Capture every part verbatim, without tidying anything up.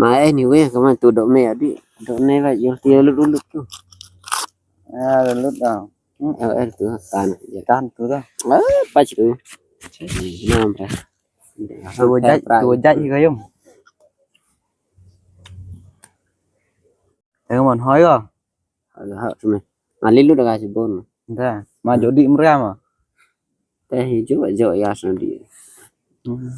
Ma eh ni weh, kaman tu dok me adi. Dok me ba yul ti lut lut tu. Ah, lut ah. Hmm, eh, eh, tu kan. Ya. Kan tu dah. Ah, pas tu. Nam dah. Tu jai, tu jai hi kayum. Tengok man hoi ka. Ha, ha, tu me. Nga lilut da ka jibon. Da, ma jodi meriam ah. Te hi ju jo ya sandi. Hmm.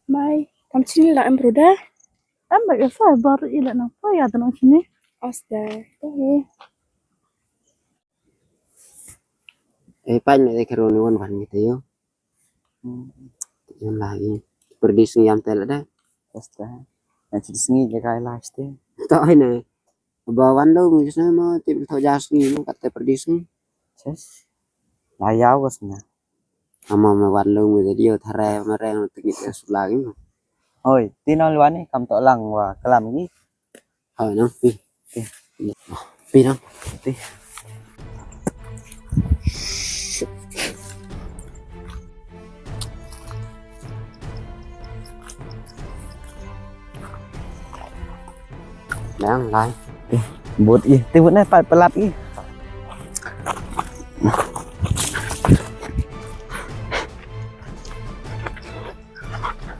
Mai, kam chini la em broda. Em ba ya sa bar ila na pa ya da na chini. Asta. Te hi. Eh, pan ne kero ni wan van ni te yo. Hmm. Yan la i. Perdi sngi yam tel da. Asta. Na chi sngi je kai la ste. To ai ne. Ba wan lo ngi sna mo tip to ja sngi mo kat te perdi sngi. Ses. La yaw ko sna. Ama ma wan lo ngi de dio thare ma reng te ngi te sula ngi mo. Oi, ti no lwan ni kam to lang wa kalam ngi. Hoi nang pi. Pi. Pi nang. Pi. Nang lai. Pi. But i, ti but na pat pelat i.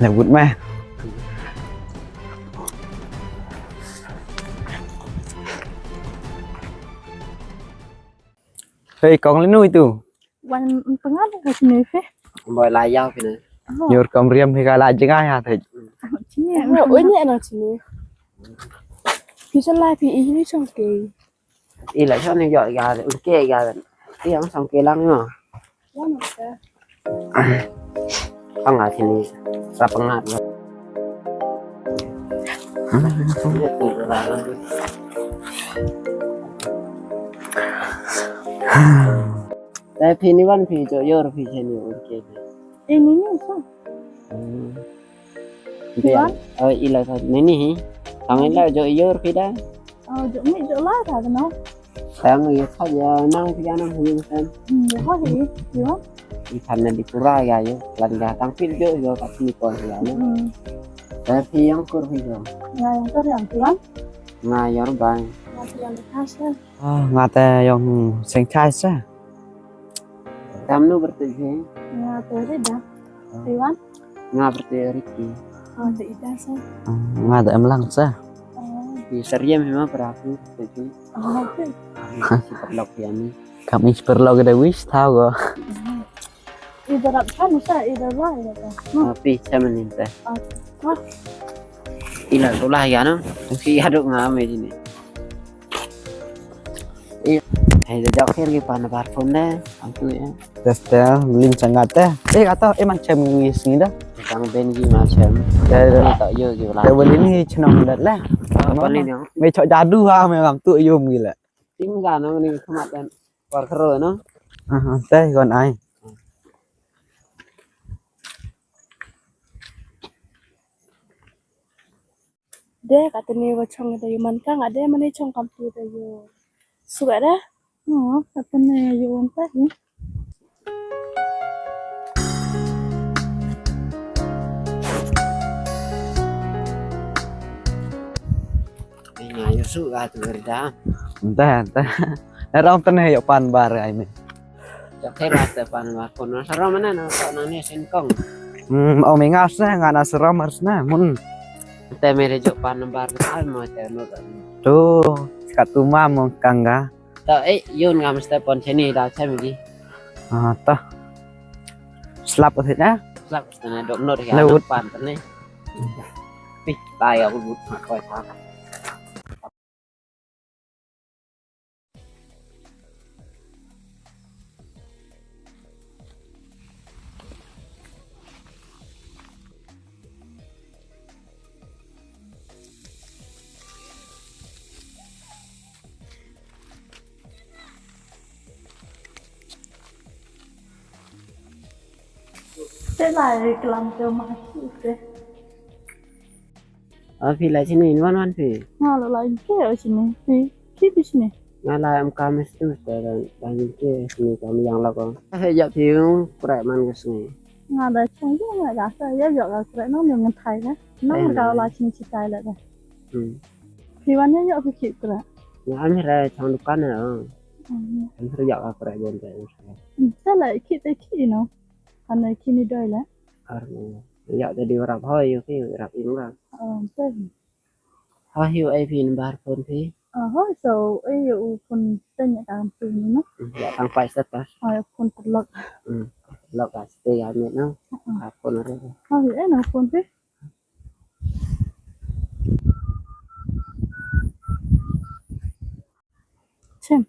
Lah but mah. Hei, kong lenu itu. Wan pengal ka sini fe. Boy layau pina. Nyur kom riam hi ka la jengai ha thej. Sini. Oh, ini ana sini. Bisa lah pi ini song ke. Ila shon ni yo ya un ke ya. Ti yang song ke lang no. Ang a sini sa pengat. Tapi ni wan pi jo yor pi sini un ke. Ini ni sa. Pi an, oh, ila sa nini hi. Kami la jo yor pida. Oh, jo mi jo la sa no. Tang yo kha ya nang pida nang hi kan. Hmm, yo kha hi, yo. I kan na di pura ya yo. Lan ya tang pil jo yo ka ti ko ya no. Hmm. Tapi yang kur hi jo. Ya, yang kur yang tuan. Nga yor bang. Nga tuan di khas lah. Ah, nga te yong seng chai sa. Tam nu bertej hi. Nga te Rida. Iwan. Nga bertej Ricky. Oh, te Ida sa. Ah, nga te Emlang sa. Oh. Di Sariem hi ma berapi bertej hi. Oh, oke. Kami si perlok ya ni. Kami si perlok ada wis tahu ko. Ida rap kan sa, ida lah ya. Tapi saya meninta. Oh. Ila tulah ya no. Si aduk ngam ini. Iya. Hai da jok kher ki pan bar phone de. Antu ya. Teste lim sangat te. Eh kata eh macam ni sini dah. Tang ben ki macam. Ya ya. Tak yo ki lah. Table ini chenong dat lah. Apa ni yang? Me chok jadu ha me ngam tu yum gila. Tim ga no ni khamat dan. War khro no. Ah, teh kon ai. De katne wa chong da yu man ka nga de mane chong kam tu da yu. Suka da? Oh, katne yu on pa hi. Nga yu su ka tu da. Dah, dah. Ram tne yo pan bar ai me. Chok thera te pan ma kon na saram na na sa na ne sin kong. Hmm, ong me nga sna nga na saram ar sna mun. Te me re jok pan bar ta mo te no ta. Tu, ka tu ma mo kanga. Ta eh yun nga mesti pon sini da chem di. Ah, ta. Slap ko thit na. Slap ko thit na dok no ya pan tne. Pi, ta ya bu bu ko ta. Te la reklam te ma ki te. Ah, phi la sini, wan wan phi. Nga la la ke sini, phi ki phi sini. Nga la em kam stu te dan dan ke sini kam yang la ko. Eh, ya piu, kre man ke sini. Nga da chung ju nga da sa ya yo ka kre nang ni ngan thai ka. Nang ka la ching chi tai la da. Hmm. Pi wan ya yo ki kre. Nga am re chang dukan na. Hmm. Am re ya ka kre bon te. Hmm, sa la ki te ki no. Kan ki ni doi la. Ar ni. Ya te di rap hoi yo ki rap im ka. Oh, te. Ha hi u ai phi number phone phi. Aha, so ai u phone tanya kam phi ni no. Hmm, ya tang pai status. Ah, ya phone terlok. Hmm, terlok ka ste ya ni no. Ah, phone re. Ha hi ai no phone phi. Chem.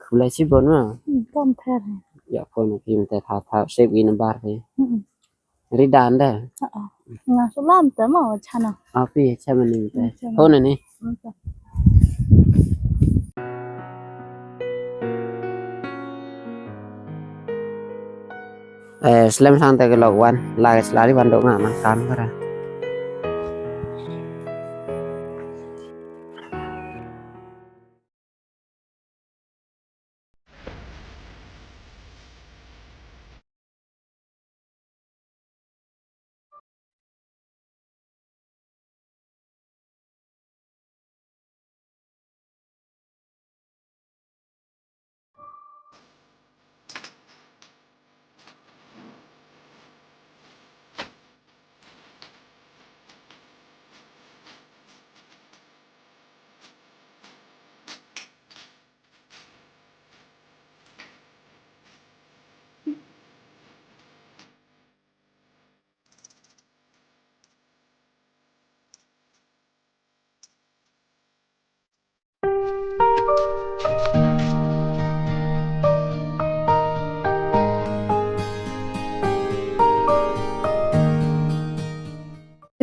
Khublei shibun ma. Hmm, tom pher. Ya phone phi mynta tha tha save i number phi. Hmm. Ri dan da. Ha. Nga sulam te ma chana. Api chama ni mynta. Hmm, chama. Phone ni. Hmm, chama. Eh, slem sang te ke lok wan, la ke slari wan dok nga man kam kara.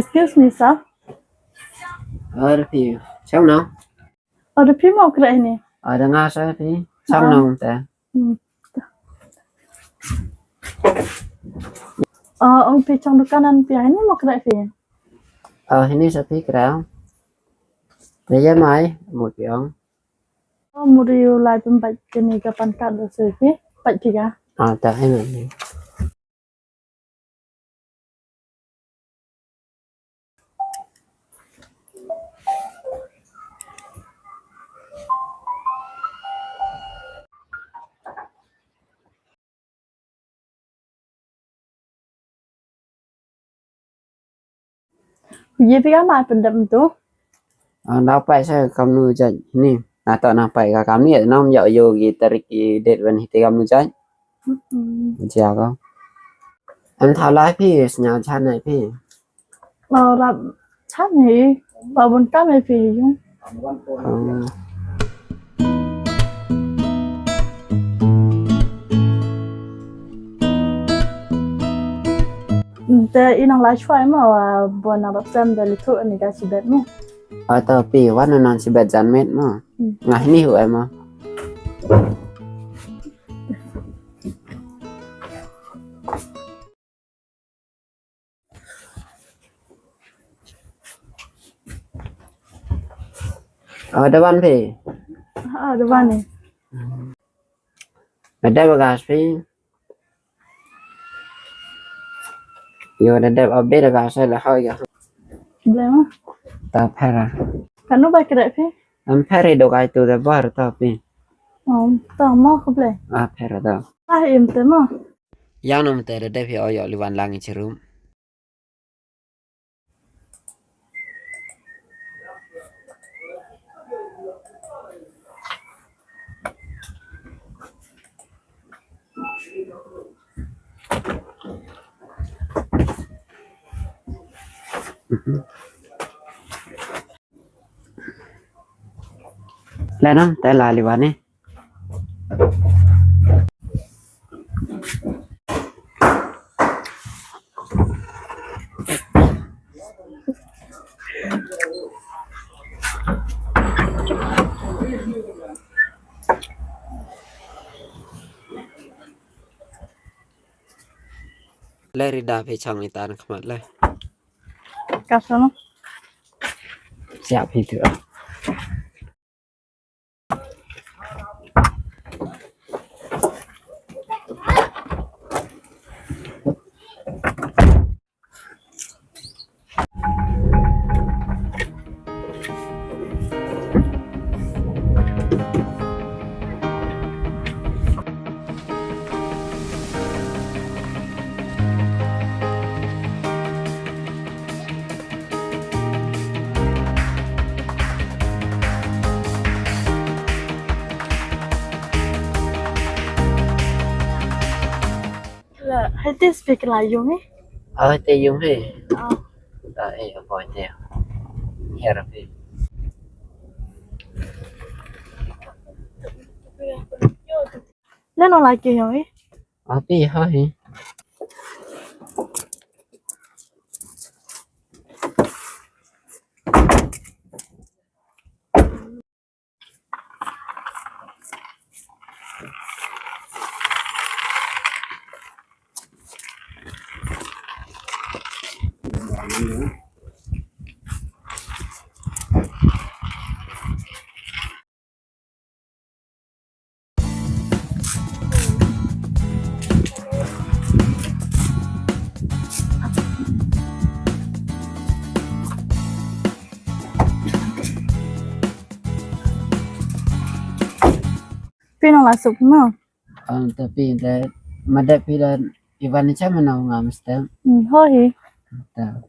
Excuse me, sir. Ar phi, chang nang. Ar phi mo kra ni. Ar nga sa phi, chang nang te. Hmm. Ah, ong phi chang dukan an phi, ini mo kra phi. Ah, ini sa phi kra. Te ya mai, mo phi ong. Oh, muri u lai pem bait kini ka pan card do se phi, bait tiga. Ah, ta hai mai. Ye phi ka ma pyndep tu. Ah, na pai sa kamnu jait ni. Na to na pai ka kamni na yo yo ki tarik ki date wan hiti kamnu jait. Hmm. Jia ko. Em thaw lai phi sñiaw chan nai phi. Ba rap chan hi, ba bun kam hi phi yung. Oh. Te i nang lai chwa mo, wa bo nang rap sem da li thu ni ka chibet mo. Ata pi wan nang chibet jan met mo. Hmm. Nga hini hu mo. Ah, da wan phi. Ah, da wan ni. Ada bagas phi. Yo, da dep update bagas la hoi ya. Blema. Ta phara. Kanu ba kre phi? Am phara do kai tu da bar ta phi. Om, ta mo ko ble. Ah, phara da. Ah, im te mo. Yang nom te da dep hi oyo li wan lang i chirum. Lenang te la liwani. Le rida phi chang ni tan khmat le. Ka sono. Siap phi tu. Hai te speak la yung eh. Oh, te yung eh. Oh. Ta eh, apa te. Here phi. Lano la ke yung eh. Api ha hi. Phi nang la suk mo? Am, tapi da madat phi da Ivan ni cha mana nga mesti. Hmm, ho hi. Ta.